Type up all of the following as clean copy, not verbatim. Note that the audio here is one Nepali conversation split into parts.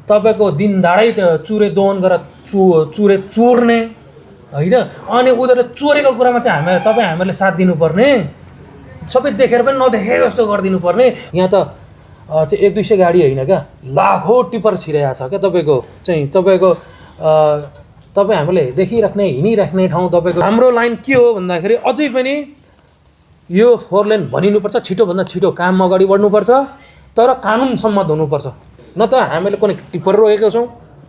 तपाईँको दिनदाडै चुरे दोहन गरेर चुरे चोर्ने होइन। अनि उनीहरूले चोरेको कुरामा चाहिँ हामीहरूले साथ दिनुपर्ने, सबै देखेर पनि नदेखे जस्तो गरिदिनु पर्ने। यहाँ त चाहिँ 100-200 गाडी होइन क्या, लाखौँ टिप्पर छिराएको छ क्या तपाईँको तपाईँ हामीले देखिराख्ने हिँडिराख्ने ठाउँ। तपाईँको हाम्रो लाइन के हो भन्दाखेरि अझै पनि यो 4 लेन बनिनुपर्छ, छिटोभन्दा छिटो काम अगाडि बढ्नुपर्छ, तर कानुन सम्मत हुनुपर्छ। न त हामीले कुनै टिप्पर रोकेको छौँ,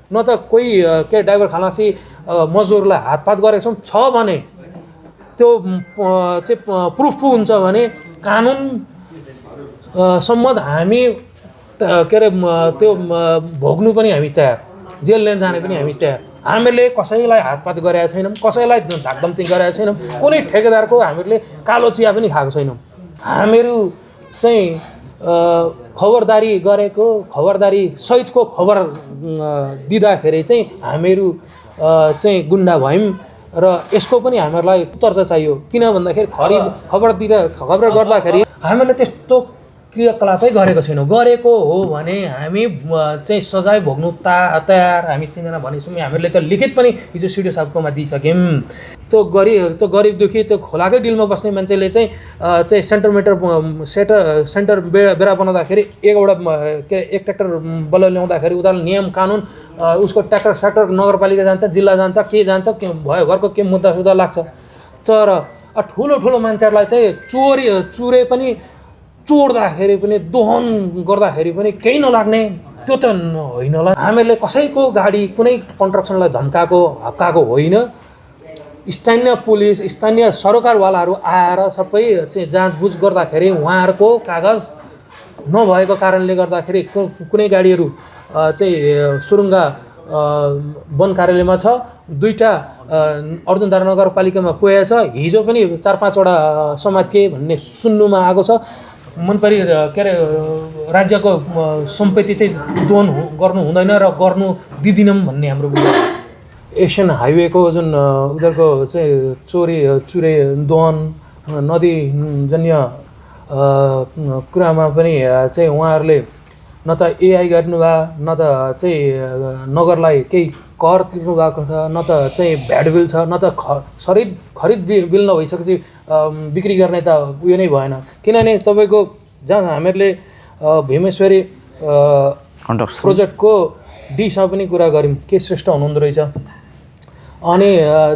न त कोही के ड्राइभर खलासी मजदुरलाई हातपात गरेको छौँ। छ भने त्यो चाहिँ प्रुफ हुन्छ भने कानुन सम्मत हामी के अरे त्यो भोग्नु पनि हामी तयार, जेल लिन जाने पनि हामी तयार। हामीले कसैलाई हातपात गरेका छैनौँ, कसैलाई धाकधम्ती गरेका छैनौँ, कुनै ठेकेदारको हामीले कालो चिया पनि खाएको छैनौँ। हामीहरू चाहिँ खबरदारी गरेको, खबरदारी सहितको खबर दिँदाखेरि चाहिँ हामीहरू चाहिँ गुन्डा भयौँ र यसको पनि हामीहरूलाई उत्तर चाहियो। किन भन्दाखेरि खबर गर्दाखेरि हामीले त्यस्तो क्रियाकलापै गरेको छैनौँ। गरेको हो भने हामी चाहिँ सजाय भोग्नु तयार हामी 3 जना भनेछौँ। हामीहरूले त लिखित पनि हिजो सिडिओ साहबकोमा दिइसक्यौँ। त्यो गरिब दुखी त्यो खोलाकै डिलमा बस्ने मान्छेले चाहिँ सेन्टर बेरा बनाउँदाखेरि एक ट्र्याक्टर बल्ल ल्याउँदाखेरि उनीहरूले नियम कानुन उसको ट्र्याक्टर नगरपालिका जान्छ, जिल्ला जान्छ, के जान्छ, भयो घरको के मुद्दा सुद्धा लाग्छ। तर ठुलो मान्छेहरूलाई चाहिँ चुरे पनि चोर्दाखेरि पनि दोहन गर्दाखेरि पनि केही नलाग्ने, त्यो त होइन होला। हामीले कसैको गाडी कुनै कन्स्ट्रक्सनलाई धम्काएको हप्काएको होइन। स्थानीय पुलिस, स्थानीय सरकारवालाहरू आएर सबै चाहिँ जाँचबुझ गर्दाखेरि उहाँहरूको कागज नभएको कारणले गर्दाखेरि कुनै गाडीहरू चाहिँ सुरुङ्गा वन कार्यालयमा छ, 2टा अर्जुनधारा नगरपालिकामा पुगेको छ। हिजो पनि 4-5 वटा समातिए भन्ने सुन्नुमा आएको छ। मनपरी के अरे राज्यको सम्पत्ति चाहिँ दोहन गर्नु हुँदैन र गर्नु दिँदिनौँ भन्ने हाम्रो बुझाइ। एसियन हाइवेको जुन उनीहरूको चाहिँ चुरे दोहन नदीजन्य कुरामा पनि चाहिँ उहाँहरूले न त एआई गर्नुभयो, न त चाहिँ नगरलाई केही कर तिर्नु भएको छ, न त चाहिँ भ्याट बिल छ, न त खरिद बिल नभइसकेपछि बिक्री गर्ने त उयो नै भएन। किनभने तपाईँको जहाँ हामीहरूले भीमेश्वरी प्रोजेक्टको डीसँग पनि कुरा गऱ्यौँ, के श्रेष्ठ हुनुहुँदो रहेछ। अनि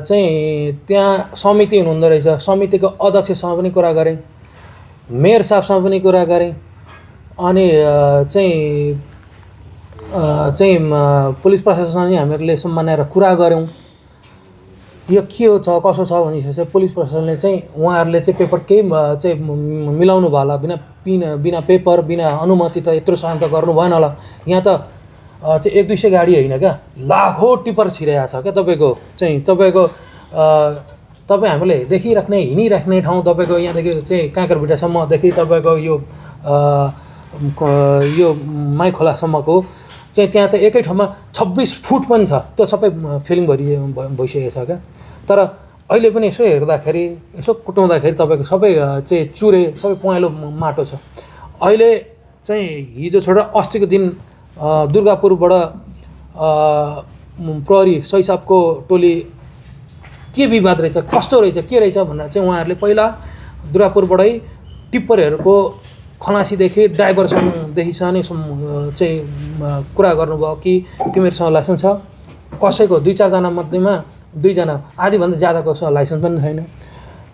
चाहिँ त्यहाँ समिति हुनुहुँदो रहेछ, समितिको अध्यक्षसँग पनि कुरा गरेँ, मेयर साहबसँग पनि कुरा गरेँ। अनि चाहिँ पुलिस प्रशासन हामीहरूले सम्मानेर कुरा गऱ्यौँ। यो के हो कसो छ भनिसकेपछि पुलिस प्रशासनले चाहिँ उहाँहरूले चाहिँ पेपर केही चाहिँ मिलाउनु भयो होला, बिना पेपर बिना अनुमति त यत्रो शान्त गर्नु भएन होला। यहाँ त चाहिँ 100-200 गाडी होइन क्या, लाखौँ टिप्पर छिराएको छ क्या तपाईँ हामीले देखिराख्ने हिँडिराख्ने ठाउँ। तपाईँको यहाँदेखि चाहिँ काँकरभिट्टासम्मदेखि तपाईँको यो माई खोलासम्मको चाहिँ त्यहाँ त एकै ठाउँमा 26 फुट पनि छ, त्यो सबै फिलिङ भइसकेको छ क्या। तर अहिले पनि यसो हेर्दाखेरि, यसो कुटाउँदाखेरि तपाईँको सबै चाहिँ चुरे, सबै पहेँलो माटो छ। अहिले चाहिँ हिजो छोडेर अस्तिको दिन दुर्गापुरबाट प्रहरी सैसाबको टोली के विवाद रहेछ, कस्तो रहेछ, के रहेछ भनेर चाहिँ उहाँहरूले पहिला दुर्गापुरबाटै टिप्परहरूको खलासीदेखि ड्राइभरसँगदेखि चाहिँ कुरा गर्नुभयो कि तिमीहरूसँग लाइसेन्स छ। कसैको 2-4 जना मध्येमा 2 जना आधीभन्दा ज्यादाको लाइसेन्स पनि छैन।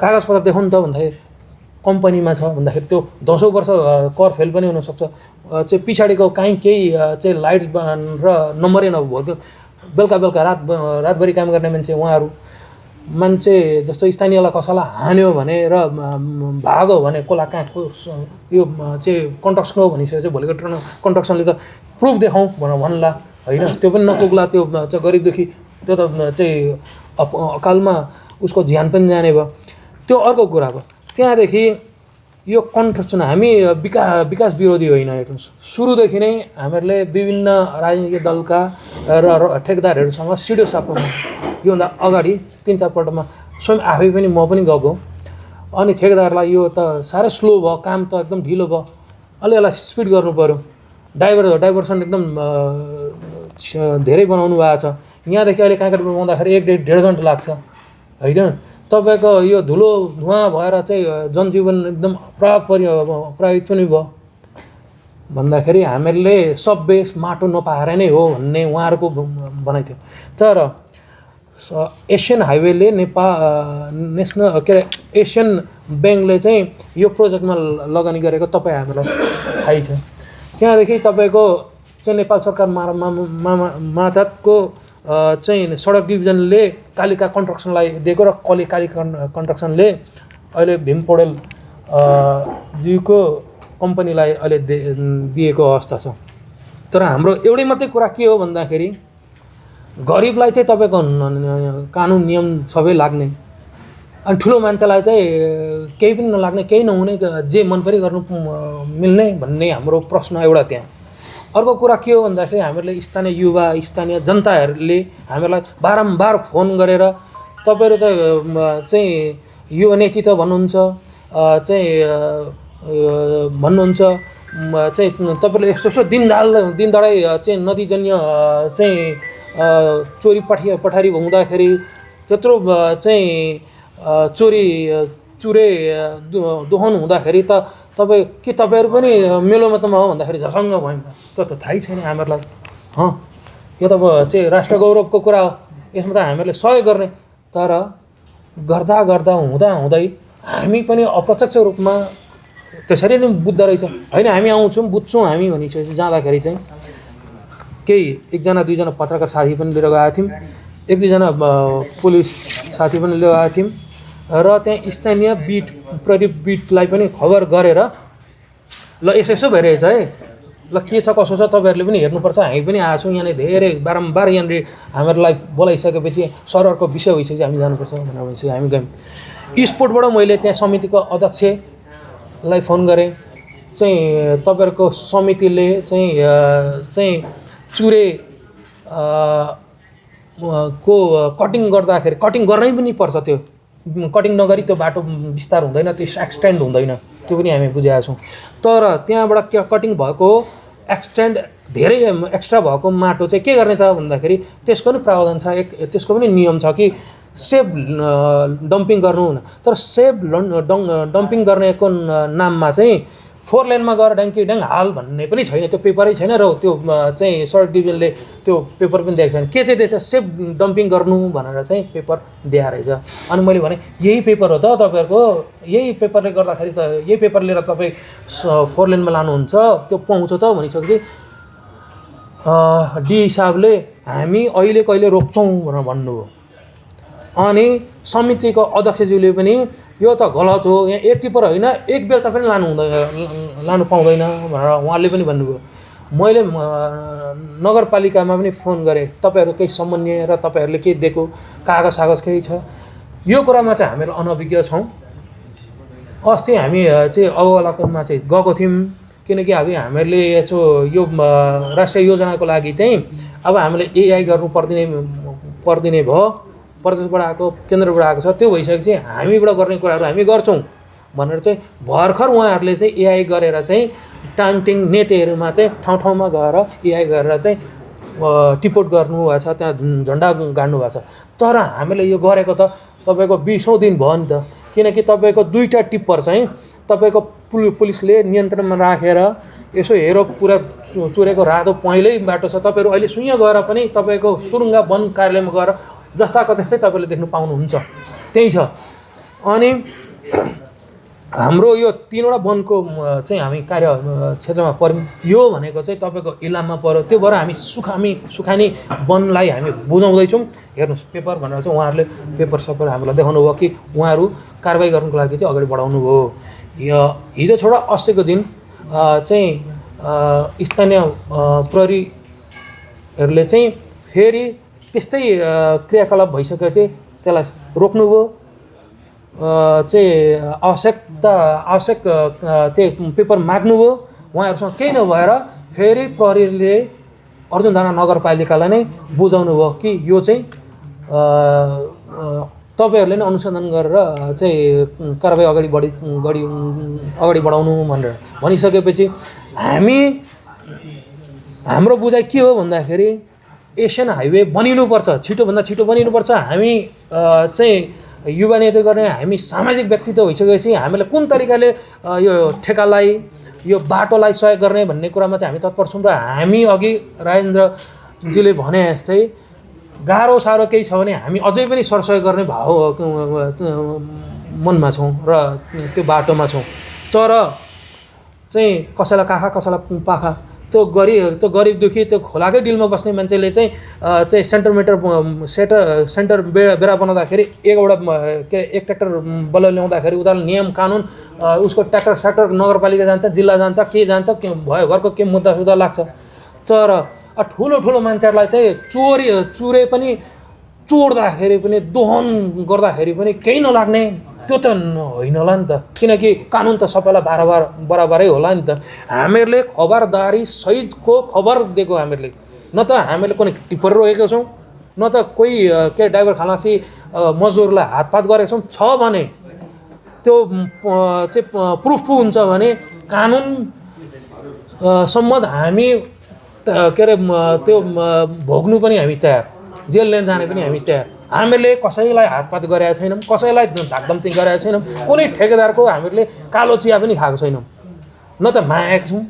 कागजपत्र देखाउनु त भन्दाखेरि कम्पनीमा छ भन्दाखेरि त्यो 10औं वर्ष कर फेल पनि हुनसक्छ। चाहिँ पछाडिको काहीँ केही चाहिँ लाइट र नम्बरै नभएको बेलुका रातभरि काम गर्ने मान्छे जस्तो स्थानीयलाई कसैलाई हान्यो भने र भागो भने कसलाई कहाँको यो चाहिँ कन्स्ट्रक्सन हो भनिसकेपछि भोलिको कन्स्ट्रक्सनले त प्रुफ देखाउँ भन्ला होइन, त्यो पनि नपुग्ला। त्यो चाहिँ गरिब दुखी त्यो त चाहिँ अकालमा उसको ज्यान पनि जाने भयो, त्यो अर्को कुरा भयो। त्यहाँदेखि यो कन्स्ट्रक्सन हामी विकास विरोधी होइन। हेर्नुहोस्, सुरुदेखि नै हामीहरूले विभिन्न राजनीतिक दलका र ठेकेदारहरूसँग सिडिओ साहबकोमा योभन्दा अगाडि 3-4 पल्टमा स्वयं आफै पनि म पनि गएको। अनि ठेकेदारलाई यो त साह्रै स्लो भयो, काम त एकदम ढिलो भयो, अलि स्पिड गर्नु पऱ्यो, डाइभर्सन एकदम धेरै बनाउनु भएको छ। यहाँदेखि अहिले काँक्रेट बनाउँदाखेरि 1.5 घन्टा लाग्छ होइन। तपाईँको यो धुलो धुवाँ भएर चाहिँ जनजीवन एकदम प्रभावित पनि भयो भन्दाखेरि हामीहरूले सब बेस माटो नपाएर नै हो भन्ने उहाँहरूको भनाइ थियो। तर एसियन हाइवेले नेसनल के अरे एसियन ब्याङ्कले चाहिँ यो प्रोजेक्टमा लगानी गरेको तपाईँ हामीलाई थाहै छ। त्यहाँदेखि तपाईँको चाहिँ नेपाल सरकार मातहतको चाहिँ सडक डिभिजनले कालिका कन्स्ट्रक्सनलाई दिएको र कालिका कन्स्ट्रक्सनले अहिले भीम पौडेल ज्यूको कम्पनीलाई अहिले दिएको अवस्था छ। तर हाम्रो एउटै मात्रै कुरा के हो भन्दाखेरि गरिबलाई चाहिँ तपाईँको कानुन नियम सबै लाग्ने अनि ठुलो मान्छेलाई चाहिँ केही पनि नलाग्ने, केही नहुने, जे मन परि गर्नु मिल्ने भन्ने हाम्रो प्रश्न एउटा त्यहाँ। अर्को कुरा के हो भन्दाखेरि हामीहरूले स्थानीय युवा स्थानीय जनताहरूले हामीहरूलाई बारम्बार फोन गरेर तपाईँहरू चाहिँ युवा नेतृत्व भन्नुहुन्छ चाहिँ तपाईँले यस्तो दिनदाडै चाहिँ नदीजन्य चाहिँ चोरी पठारी हुँदाखेरि त्यत्रो चाहिँ चुरे दोहन हुँदाखेरि त तपाईँहरू पनि मेलोमा त हो भन्दाखेरि झसङ्ग भयौँ। त्यो त थाहै छैन हामीहरूलाई। यो त चाहिँ राष्ट्र गौरवको कुरा हो, यसमा त हामीहरूले सहयोग गर्ने। तर गर्दा हुँदै हामी पनि अप्रत्यक्ष रूपमा त्यसरी नै बुझ्दो रहेछ होइन। हामी आउँछौँ बुझ्छौँ हामी भनिसकेपछि जाँदाखेरि चाहिँ केही 1-2 जना पत्रकार साथी पनि लिएर गएका थियौँ, 1-2 जना पुलिस साथी पनि लिएर गएका थियौँ र त्यहाँ स्थानीय प्रहरी बिटलाई पनि खबर गरेर ल यसो भइरहेछ है, ल के छ कसो छ तपाईँहरूले पनि हेर्नुपर्छ, हामी पनि आएको छौँ यहाँनिर धेरै बारम्बार यहाँनिर हामीहरूलाई बोलाइसकेपछि सरहरूको विषय भइसकेपछि हामी जानुपर्छ भनेर भइसक्यो। हामी गयौँ। स्पोर्टबाट मैले त्यहाँ समितिको अध्यक्षलाई फोन गरेँ चाहिँ तपाईँहरूको समितिले चाहिँ चुरे को कटिङ गर्दाखेरि कटिङ गर्नै पनि पर्छ, त्यो कटिङ नगरी त्यो बाटो विस्तार हुँदैन, त्यो एक्सटेन्ड हुँदैन, त्यो पनि हामी बुझेका छौँ। तर त्यहाँबाट कटिङ भएको एक्सटेन्ड धेरै एक्स्ट्रा भएको माटो चाहिँ के गर्ने त भन्दाखेरि त्यसको पनि प्रावधान छ, त्यसको पनि नियम छ कि सेफ डम्पिङ गर्नु हुन। तर सेफ डम्पिङ गर्नेको नाममा चाहिँ 4 लेनमा गएर ड्याङ हाल भन्ने पनि छैन, त्यो पेपरै छैन र त्यो चाहिँ सडक डिभिजनले त्यो पेपर पनि दिएको छैन। के चाहिँ दिएछ सेफ डम्पिङ गर्नु भनेर चाहिँ पेपर दिएको रहेछ। अनि मैले भने यही पेपर हो त तपाईँहरूको, यही पेपरले गर्दाखेरि त यही पेपर लिएर तपाईँ 4 लेनमा लानुहुन्छ त्यो पाउँछ त भनिसकेपछि डी साहबले हामी अहिले कहिले रोक्छौँ भनेर भन्नुभयो। अनि समितिको अध्यक्षज्यूले पनि यो त गलत हो, यहाँ एक टिपर होइन एक बेलचा पनि लानु पाउँदैन भनेर उहाँले पनि भन्नुभयो। मैले नगरपालिकामा पनि फोन गरेँ, तपाईँहरू केही समन्वय र तपाईँहरूले केही दिएको कागज केही छ, यो कुरामा चाहिँ हामीहरू अनभिज्ञ छौँ। अस्ति हामी चाहिँ अगवालाकोमा चाहिँ गएको थियौँ, किनकि अब हामीहरूले यो राष्ट्रिय योजनाको लागि चाहिँ अब हामीले एआई गर्नु पर्दिने भयो, प्रदेशबाट आएको केन्द्रबाट आएको छ, त्यो भइसकेपछि हामीबाट गर्ने कुराहरू हामी गर्छौँ भनेर चाहिँ भर्खर उहाँहरूले चाहिँ एआई गरेर चाहिँ टाङटिङ नेतेहरूमा चाहिँ ठाउँमा गएर एआई गरेर चाहिँ टिपोट गर्नुभएको छ, त्यहाँ झन्डा गाड्नु भएको छ। तर हामीले यो गरेको त तपाईँको 20औं दिन भयो नि त, किनकि तपाईँको 2टा टिप्पर चाहिँ तपाईँको पुलिसले नियन्त्रणमा राखेर यसो हेरो पुरा चुरेको रातो पहेँलै बाटो छ, तपाईँहरू अहिले सुइँ गएर पनि तपाईँको सुरुङ्गा वन कार्यालयमा गएर जस्ताको त्यस्तै तपाईँले देख्नु पाउनुहुन्छ, त्यही छ। अनि हाम्रो यो 3वटा वनको चाहिँ हामी कार्य क्षेत्रमा पर्यौँ। यो भनेको चाहिँ तपाईँको इलाममा पर्यो, त्यो भएर हामी सुखानी वनलाई हामी बुझाउँदैछौँ। हेर्नुहोस् पेपर भनेर चाहिँ उहाँहरूले पेपर हामीलाई देखाउनु भयो कि उहाँहरू कारबाही गर्नुको लागि चाहिँ अगाडि बढाउनु भयो। हिजो छोडा अस्तिको दिन चाहिँ स्थानीय प्रहरीहरूले चाहिँ फेरि त्यस्तै क्रियाकलाप भइसक्यो चाहिँ त्यसलाई रोक्नुभयो। चाहिँ आवश्यक चाहिँ पेपर माग्नुभयो, उहाँहरूसँग केही नभएर फेरि प्रहरीले अर्जुनधारा नगरपालिकालाई नै बुझाउनु भयो कि यो चाहिँ तपाईँहरूले नै अनुसन्धान गरेर चाहिँ कारबाही अगाडि बढाउनु भनेर भनिसकेपछि हाम्रो बुझाइ के हो भन्दाखेरि एसियन हाइवे बनिनुपर्छ, छिटोभन्दा छिटो बनिनुपर्छ। हामी चाहिँ युवा नेतृत्व गर्ने हामी सामाजिक व्यक्तित्व भइसकेपछि हामीलाई कुन तरिकाले यो ठेकालाई यो बाटोलाई सहयोग गर्ने भन्ने कुरामा चाहिँ हामी तत्पर छौँ। र हामी अघि राजेन्द्रजीले भने जस्तै गाह्रो साह्रो केही छ भने हामी अझै पनि सरसहयोग गर्ने भाव मनमा छौँ र त्यो बाटोमा छौँ। तर चाहिँ कसैलाई काखा कसैलाई पाखा, त्यो गरिब दुखी त्यो खोलाकै डिलमा बस्ने मान्छेले चाहिँ सेन्टर बेडा बनाउँदाखेरि एक ट्र्याक्टर बल्ल ल्याउँदाखेरि उनीहरूले नियम कानुन उसको ट्र्याक्टर नगरपालिका जान्छ, जिल्ला जान्छ, के जान्छ, के भयो घरको के मुद्दा सुद्धा लाग्छ। तर ठुलो मान्छेहरूलाई चाहिँ चुरे पनि चोर्दाखेरि पनि दोहन गर्दाखेरि पनि केही नलाग्ने, त्यो त होइन होला नि त, किनकि कानुन त सबैलाई बराबरै होला नि त। हामीहरूले खबरदारी सहितको खबर दिएको हामीहरूले, न त हामीहरूले कुनै टिप्पर रोकेको छौँ, न त कोही के ड्राइभर खलासी मजदुरलाई हातपात गरेको छौँ। छ भने त्यो चाहिँ प्रुफ हुन्छ भने कानुन सम्मत हामी के अरे त्यो भोग्नु पनि हामी तयार, जेल लिन जाने पनि हामी तयार। हामीहरूले कसैलाई हातपात गरेका छैनौँ, कसैलाई धाकधम्ती गरेका छैनौँ, कुनै ठेकेदारको हामीहरूले कालो चिया पनि खाएको छैनौँ, न त मागेको छौँ।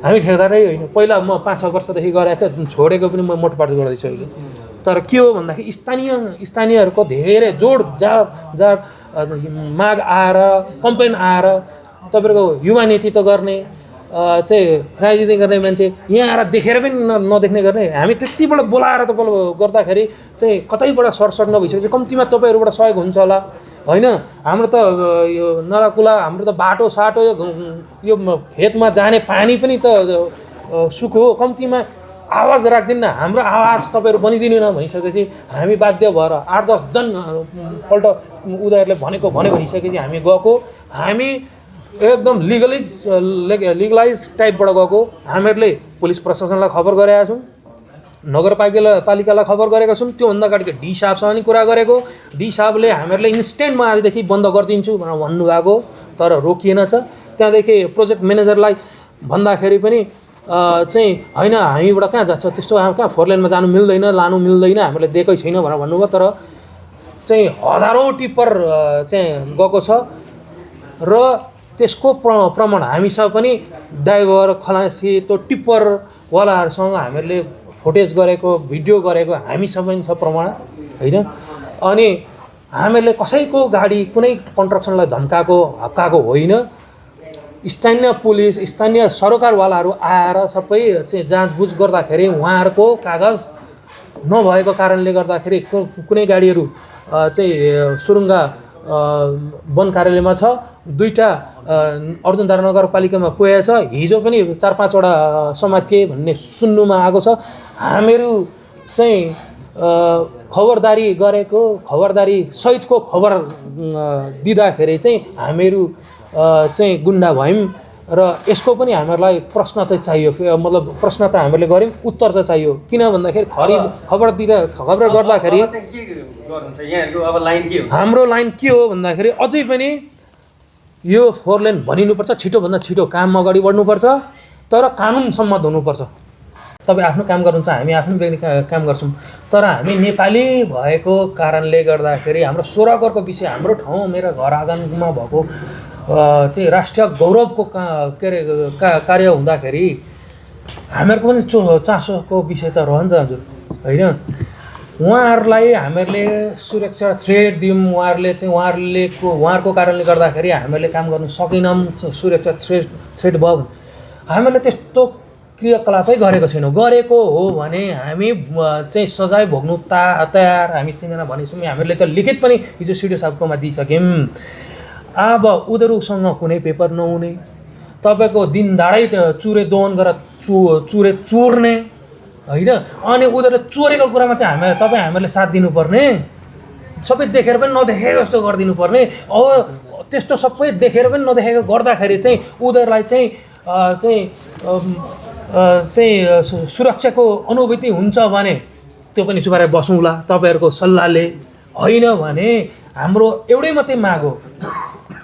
हामी ठेकेदारै होइन, पहिला म 5-6 वर्षदेखि गरेको थिएँ, छोडेको पनि म मोटपाट गर्दैछु अहिले। तर के हो भन्दाखेरि स्थानीयहरूको धेरै जोड जार माग आएर कम्प्लेन आएर तपाईँको युवा नेतृत्व गर्ने चाहिँ राजनीति गर्ने मान्छे यहाँ आएर देखेर पनि नदेख्ने गर्ने, हामी त्यतिबाट बोलाएर त गर्दाखेरि चाहिँ कतैबाट सरसट नभइसकेपछि कम्तीमा तपाईँहरूबाट सहयोग हुन्छ होला होइन। हाम्रो त यो नराकुला, हाम्रो त बाटो साटो, यो खेतमा जाने पानी पनि त सुख हो, कम्तीमा आवाज राख्दिन्न, हाम्रो आवाज तपाईँहरू बनिदिनु न भनिसकेपछि हामी बाध्य भएर 8-10 जनपल्ट उनीहरूले भनेको भनिसकेपछि हामी गएको, हामी एकदम लिगलाइज टाइपबाट गएको। हामीहरूले पुलिस प्रशासनलाई खबर गरेका छौँ, नगरपालिकालाई खबर गरेका छौँ, त्योभन्दा अगाडिको डी साहबसँग नि कुरा गरेको, डी साहबले हामीहरूले इन्स्टेन्टमा आजदेखि बन्द गरिदिन्छु भनेर भन्नुभएको, तर रोकिएन छ। त्यहाँदेखि प्रोजेक्ट म्यानेजरलाई भन्दाखेरि पनि चाहिँ होइन हामीबाट कहाँ जान्छ त्यस्तो, कहाँ 4 लेनमा जानु मिल्दैन, लानु मिल्दैन, हामीले दिएकै छैन भनेर भन्नुभयो। तर चाहिँ हजारौँ टिप्पर चाहिँ गएको छ र त्यसको प्रमाण हामीसँग पनि ड्राइभर खलासी त्यो टिप्परवालाहरूसँग हामीहरूले फुटेज गरेको भिडियो गरेको हामीसँग पनि छ प्रमाण होइन। अनि हामीहरूले कसैको गाडी कुनै कन्स्ट्रक्सनलाई धम्काएको हप्काएको होइन। स्थानीय पुलिस स्थानीय सरकारवालाहरू आएर सबै चाहिँ जाँचबुझ गर्दाखेरि उहाँहरूको कागज नभएको कारणले गर्दाखेरि कुनै गाडीहरू चाहिँ सुरुङ्गा वन कार्यालयमा छ, 2टा अर्जुनधारा नगरपालिकामा पुगेको छ, हिजो पनि 4-5 वटा समातिए भन्ने सुन्नुमा आएको छ। हामीहरू चाहिँ खबरदारी गरेको, खबरदारी सहितको खबर दिँदाखेरि चाहिँ हामीहरू चाहिँ गुन्डा भयौँ र यसको पनि हामीहरूलाई प्रश्न चाहिँ चाहियो, मतलब प्रश्न त हामीले गऱ्यौँ, उत्तर चाहिँ चाहियो। किन भन्दाखेरि खबर गर्दाखेरि हाम्रो लाइन के हो भन्दाखेरि अझै पनि यो 4 लेन बनिनुपर्छ, छिटोभन्दा छिटो काम अगाडि बढ्नुपर्छ, तर कानुन सम्मत हुनुपर्छ। तपाईँ आफ्नो काम गर्नुहुन्छ, हामी आफ्नो काम गर्छौँ, तर हामी नेपाली भएको कारणले गर्दाखेरि हाम्रो स्वरगरको विषय, हाम्रो ठाउँ मेरो घर आँगनमा भएको चाहिँ राष्ट्रिय गौरवको के अरे कार्य हुँदाखेरि हामीहरूको पनि चासोको विषय त रहन्छ हजुर होइन। उहाँहरूलाई हामीहरूले सुरक्षा थ्रेड दियौँ, उहाँहरूको कारणले गर्दाखेरि हामीले काम गर्नु सकेनौँ, सुरक्षा थ्रेड भयो। हामीले त्यस्तो क्रियाकलापै गरेको छैनौँ, गरेको हो भने हामी चाहिँ सजाय भोग्नु तयार। हामी 3 जना भनेछौँ, हामीले त लिखित पनि हिजो सिडिओ साहबकोमा दिइसक्यौँ। अब उनीहरूसँग कुनै पेपर नहुने, तपाईँको दिनदाडै चुरे दोहन गरेर चोर्ने होइन, अनि उनीहरूले चोरेको कुरामा चाहिँ हामीहरूले साथ दिनुपर्ने, सबै देखेर पनि नदेखेको जस्तो गरिदिनु पर्ने। अब त्यस्तो सबै देखेर पनि नदेखेको गर्दाखेरि चाहिँ उनीहरूलाई चाहिँ सुरक्षाको अनुभूति हुन्छ भने त्यो पनि सुबारे बसौँला तपाईँहरूको सल्लाहले। होइन भने हाम्रो एउटै मात्रै माग हो,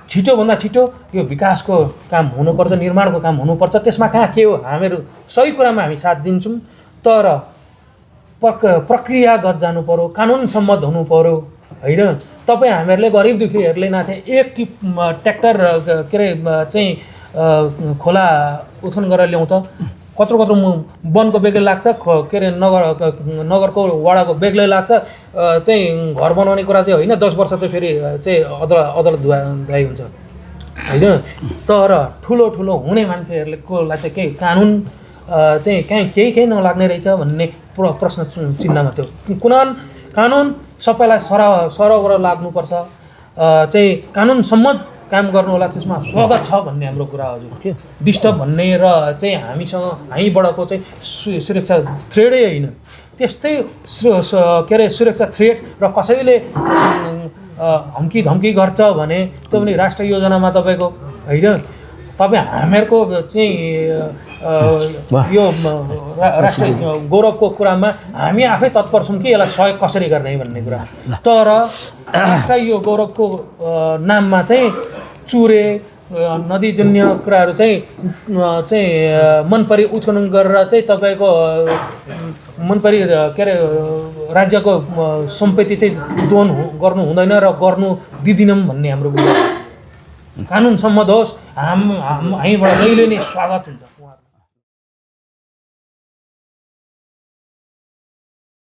छिटोभन्दा छिटो यो विकासको काम हुनुपर्छ, निर्माणको काम हुनुपर्छ। त्यसमा कहाँ के हो हामीहरू सही कुरामा हामी साथ दिन्छौँ, तर प्रक्रियागत जानु पर्यो, कानुन सम्मत हुनु पर्यो होइन। तपाईँ हामीहरूले गरिब दुखीहरूले नाथे एक टिप ट्र्याक्टर के अरे चाहिँ खोला उत्खनन गरेर ल्याउँ त कत्रो वनको बेग्लै लाग्छ, के अरे नगरको वडाको बेग्लै लाग्छ। चाहिँ घर बनाउने कुरा चाहिँ होइन, 10 वर्ष चाहिँ फेरि चाहिँ अदालत धुवाई हुन्छ होइन। तर ठुलो हुने मान्छेहरूले कोलाई चाहिँ केही कानुन चाहिँ केही नलाग्ने रहेछ भन्ने प्रश्न चिन्हमा थियो। कानुन सबैलाई सरबर लाग्नुपर्छ, चाहिँ कानुन सम्मत काम गर्नु होला, त्यसमा स्वागत छ भन्ने हाम्रो कुरा हजुर। डिस्टर्ब भन्ने र चाहिँ हामीबडाको चाहिँ सुरक्षा थ्रेडै होइन, त्यस्तै के अरे सुरक्षा थ्रेड र कसैले हम्की धम्की गर्छ भने त्यो पनि राष्ट्र योजनामा तपाईँको होइन। तपाईँ हामीहरूको चाहिँ यो राष्ट्रिय गौरवको कुरामा हामी आफै तत्पर छौँ कि यसलाई सहयोग कसरी गर्ने भन्ने कुरा। तर राष्ट्रिय यो गौरवको नाममा चाहिँ चुरे नदीजन्य कुराहरू चाहिँ मनपरी उत्खनन गरेर चाहिँ तपाईँको मनपरी के अरे राज्यको सम्पत्ति चाहिँ दोहन गर्नु हुँदैन र गर्नु दिँदैनौँ भन्ने हाम्रो बुझाइ। कानुन सम्मत होस्, हामीबाट जहिले नै स्वागत हुन्छ।